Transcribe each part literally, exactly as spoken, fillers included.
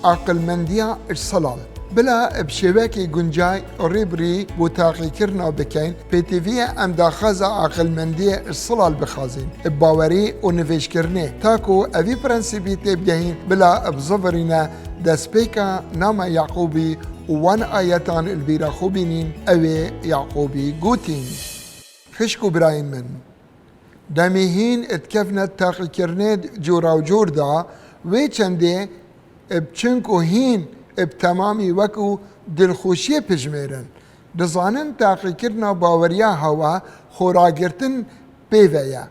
Aqilmendiya ji Silal. Bila bi şêwekî guncay rî bi rî bo taqîkirina bikeyn, pêtivî ye em daxwaza aqilmendiyê ji Silal bixwazîn. Bi bawerî û nivêjkirinê. Ta ku evî prensîbî têbigehîn, bila bizivirîne destpêka nama Yaqûbî û wan ayetan li bîra xwe bînîn, ew ê Yaqûbî gotîn. Xişk û birayên min, demê hîn dikevne taqîkirinê cûrawcûr de, wê çendê bi çin ku hîn bi temamî wekû dilxweşiyê pijmêrin. Dizanin taqîkirina baweriya hewa xweragirtin pê ve ye.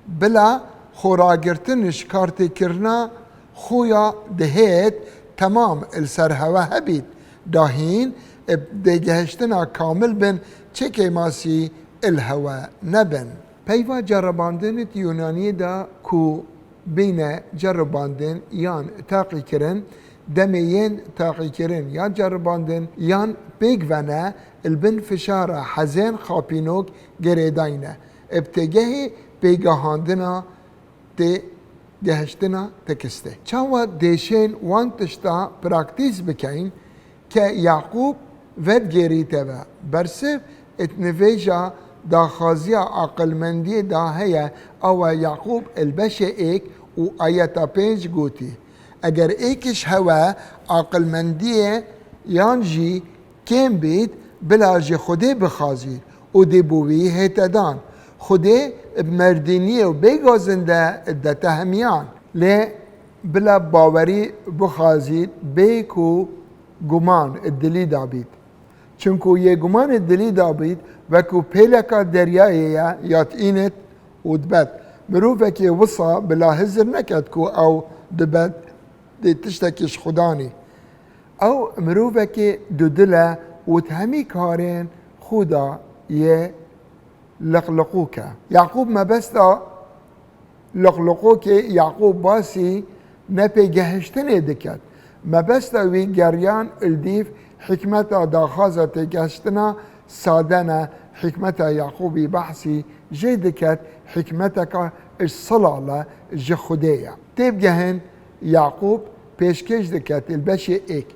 Bila xweragirtin ji kartêkirina xwe ya dihêt temam li ser hewe hebît, da hîn bi dêgehiştina kamil bin çi kêmasî li hewe nebin. Peyva ceribandinê di Yûnaniyê de ku bîne ceribandin yan taqîkirin, demê yên taqîkirin ya ceribandin yan pêk vene li bin fişara hezên xapînok girêdayne. Bi têgehê pêgehandina tê gehiştina tekistê. Çawa dêşên wan tişta praktîz bikeyn ke Yaqûb vedigêrîte ve? Bersiv di nivêja daxwaziya aqilmendiyê de heye, awa Yaqûb li beşê êk û ayeta pênc gotî, eger êk ji hewe aqilmendiyê yan jî kêm bît, bila ji Xwedê bixwazît û dê bo wî hête dan. Xwedê bi merdîniyê û bê gazinde dete hemiyan. Lê bila bawerî bixwazît bê ku guman di dilî de bît. Çimku yê guman di dilî de bît, wekû pêleka deryayê ye ya tînit û dibet. Mirovekê wisa bila hizir neket ku ew dibet dê tiştekî ji Xudanî. Ew mirovekê dudil e û di hemî karên xwe de yê liqliqûk e. Yaqûb mebesta liqliqokê Yaqûb basî nepêgehiştinê diket. Mebesta wî geriyan li dîv hikmeta daxwaza têgehiştina sade ne, hikmeta Yaqûbî behsî jê diket, hikmeteka ji Silal e, ji Xwedê ye. Têbgehin Yaqûb pêşkêş diket li beşê êk.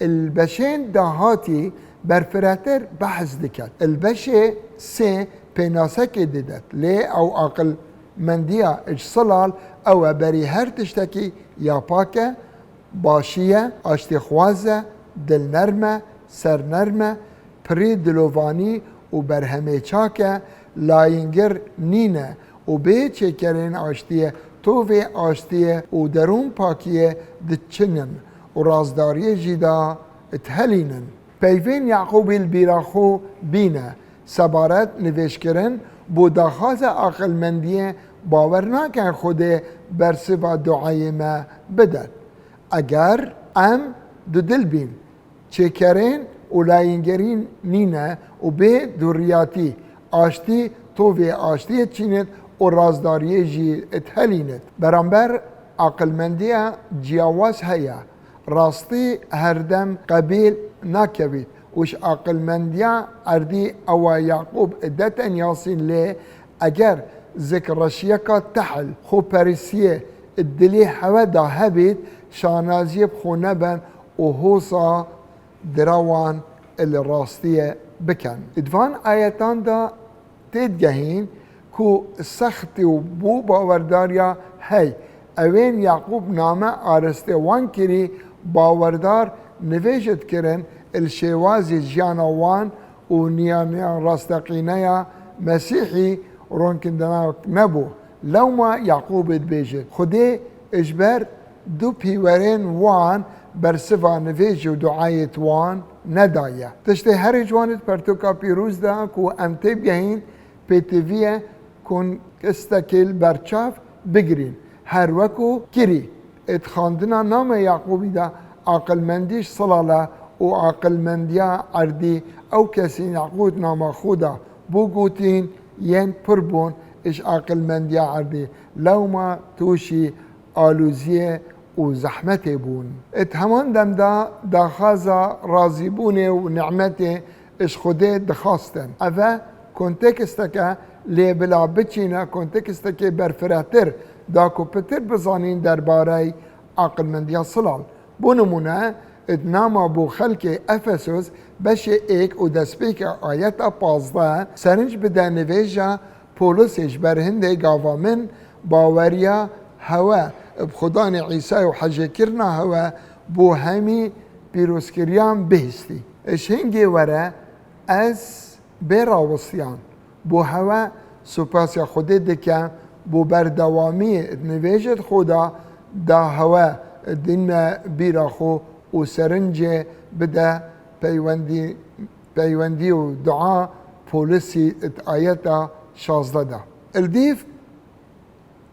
Li beşên dahatî berfirehtir behs diket. Li beşê sê pênasekê didet, lê ew aqilmendiya ji Silal ew e, berî her tiştekî ya pak e, başî ye, aştîxwaz e, dilnerm e, sernerm e, pirî dilovanî û berhemê çak e, layîngir nîne û bê çêkerên aştiyê, tovê aştiyê û derûnpakiyê diçinin û razdariyê jî de dihelînin. Peyvên Yaqûbî li bîra xwe bîne, sebaret nivêjkirin bo daxwaza aqilmendiyê bawer nakin Xwedê bersiva duayê me bidet. Eger em dudil bîn, çêkerên û layîngerîn nîne û bê dûriyatî, aştî, tovê aştiyê çînit û razdariyê jî dihelînit. Beramber aqilmendiya ciyawaz heye. Rastî herdem qebîl nakevît û ji aqilmendiya erdî ewa Yaqûb detin Yasîn lê eger zikreşiyeka tehl, xweperistiyê di dilê hewe de hebît, şanaziyê bi xwe neben û hosa dirawan li rastiyê bikin. Di van ayetan de têdigehîn ku sextî û bo bawerdariya hey, ewên Yaqûb name aristê wan kirî, bawerdar nivêj dikirin, li şêwazê jiyana wan û niyaniya rasteqîneya Mesîhî ronkindinak nebû. Lewma Yaqûbê dibêjit, Xwedê ji ber du pîwerên wan bersiva nivêj û duayêt wan nedaye. Tiştê herî ciwanê di pertûka pîroz de ku em têbigehîn, pêtivî ye kontekistekê li berçav bigirîn. Her wekû kirî, di xwendina namê Yaqûbî de aqilmendî ji Silal e û aqilmendiya erdî ew kesên Yaqûb nama xwe de bû gotîn yên pir bûn ji aqilmendiya erdî, lewma tûşî aloziyê û zehmetê bûn. Di heman dem de daxwaza razîbûnê û nîmetê ji Xwedê dixwastin. Ev e konteksteke, lê bila biçîne kontekstekê berfirehtir, da ku pitir bizanîn derbarey aqilmendiya Silal Bo nimûne, di nama bo xelkê Efesos beşê êk û destpêka ayeta pazdeh serinc bide nivêja Polisê ji ber hindê gava min baweriya hewe bi Xudanê Îsay û hejêkirina hewe bo hemî pîrozkiriyan bihîstî. Ji hingê were ez bê rawistiyan bo hewe supasiya Xwedê dike, bo berdewamiyê di nivêjê di xwe de da hewe dîn me bîra xwe û serincê bide peywendî, peywendî û dua Polisî di ayeta şazdeh de. Li dîv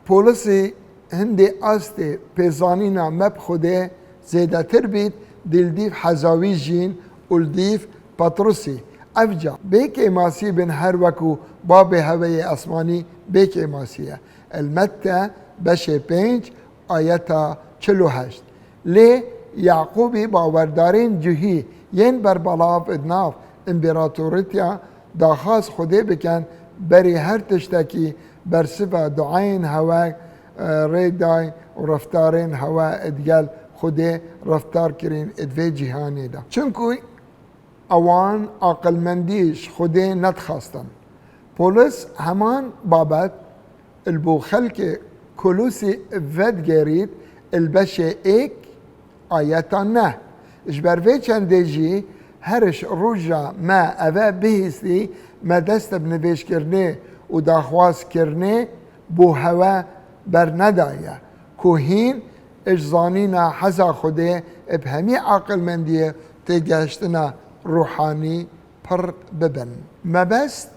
Polisî hindê astê pêzanîna me bi Xwedê zêdetir bît, dî li dîv heza wî jîn û li dîv Petrusî. Evca bê kêmasî bin her wekû Babê hewe yê esmanî bê kêmasî ye. Li Mette beşê pênc ayeta çil û heşt. Lê Yaqûbî bawerdarên cihî yên berbelav di nav împêratorîtiya daxwaz Xwedê bikin, berî her tiştekî bersiva duayên hewe, e, rê dayî û reftarên hewe digel Xwedê reftar kirîn di vê cîhanê de. Çimkû ewan aqilmendî ji Xwedê nedixwestin. Polis heman babet li bo xelkê Kolosî vedigêrît li beşê êk ayeta neh. Ji ber vê çendê jî her ji roja me eve bihîstî, me dest bi nivêjkirinê û daxwazkirinê bo hewe bernedaye, ku hîn ji zanîna heza Xwedê bi hemî aqilmendiyê têgehiştina ruhanî pir bibin. Mebest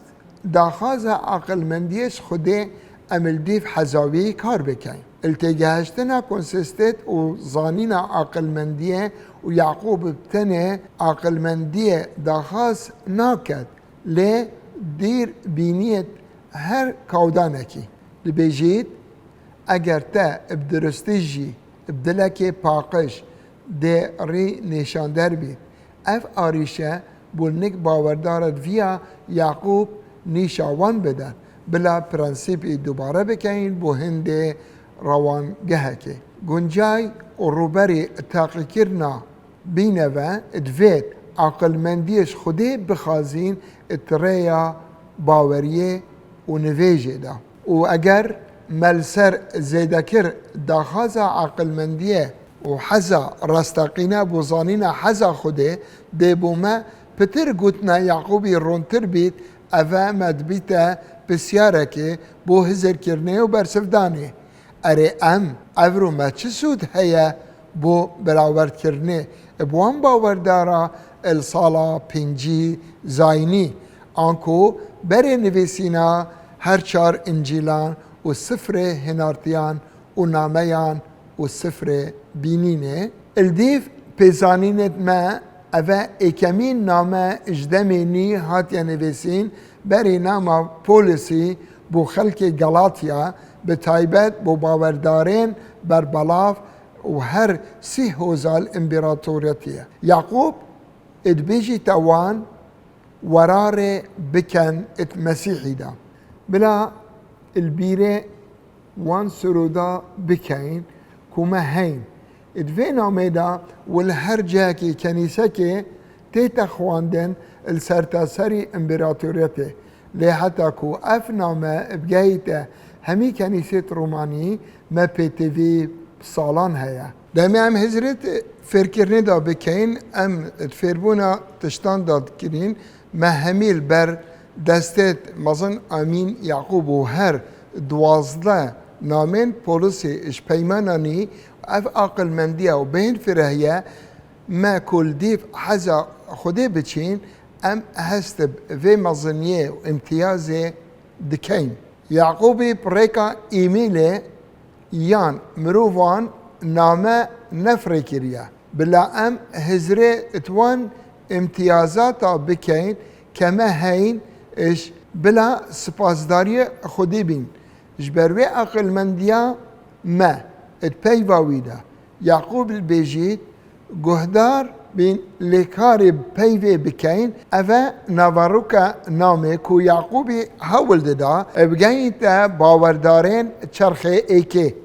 daxwaza aqilmendiyê ji Xwedê em li dîv heza wî kar bikin. Li têgehiştina konsistet û zanîna aqilmendiyê û Yaqûb bi tenê aqilmendiyê daxwaz naket, lê dîr bîniyê her kawdanekî. Dibêjît, eger te bi dirustî jî bi dilekê paqij dê rî nîşander bît, ev arîşe bo nik bawerdara diviya Yaqûb nîşa wan bide, bila prensîpî dubare bikeyin bo hindê rewangehekê. Guncay û rûberî teqîkirina bîne ve, divêt aqilmendiyê ji Xwedê bixwazîn di rêya baweriyê û nivêjê de. Û eger me li ser zêdekir daxwaza aqilmendiyê û heza rasteqîne bo zanîna heza Xwedê dê bo me, pitir gotina Yaqûbî rontir bît, eve me dibîte pisyarekê bo hizirkirinê û bersivdanê. Erê em, evro me çi sûd heye bo beraberdkirinê bi wan bawerdara li sala pêncî zayînî, anku berê nivîsîna her çar Încîlan û sifrê hênartiyan û nameyan û sifrê bînînê? Li dîv pêzanînê me eve êkemîn name ji demê nî hatiye nivîsîn, berî nama Polisî bo xelkê Galatya, bi taybet bo bawerdarên berbelav û her sî hoza li împêratoriyetê ye. Yaqûb dibêjîte wan, werarê biken di Mesîhî de. Bila li bîrê wan siroda bikeyin ku me heyn. Di vê namê de û li her cihekî kenîsekê tête xwendin li sertaserî împêratoriyetê. Lê heta ku ev name bigehîte hemî kenîsêt Romanî, me pêtivî bi salan heye. Demê em hizrê fêrkirinê de bikeyin, em di fêrbûna tiştan de dikirîn, me hemî li ber destê mezin Amîn Yaqûb û her duwazdeh namên Polisî ji peymananî ev aqilmendiye û bên firehiye me ku li dîv heza Xwedê biçîn, em hest bi vê meziniyê û îmtiyazê dikeyn. Yaqûbî bi rêka îmîlê yan mirovan name nefirêkiriye. Bila em hizrê di wan îmtiyazata bikeyn ke me heyn, ij bila sipasdariyê Xwedê bîn. Ji ber wê aqilmendiya me di peyva wî de. Yaqûb dibêjît, guhdar bîn lê karê bi peyvê bikeyn, ev e naveroka namê ku Yaqûbî hewl dida bigehîte bawerdarên çerxê êkê.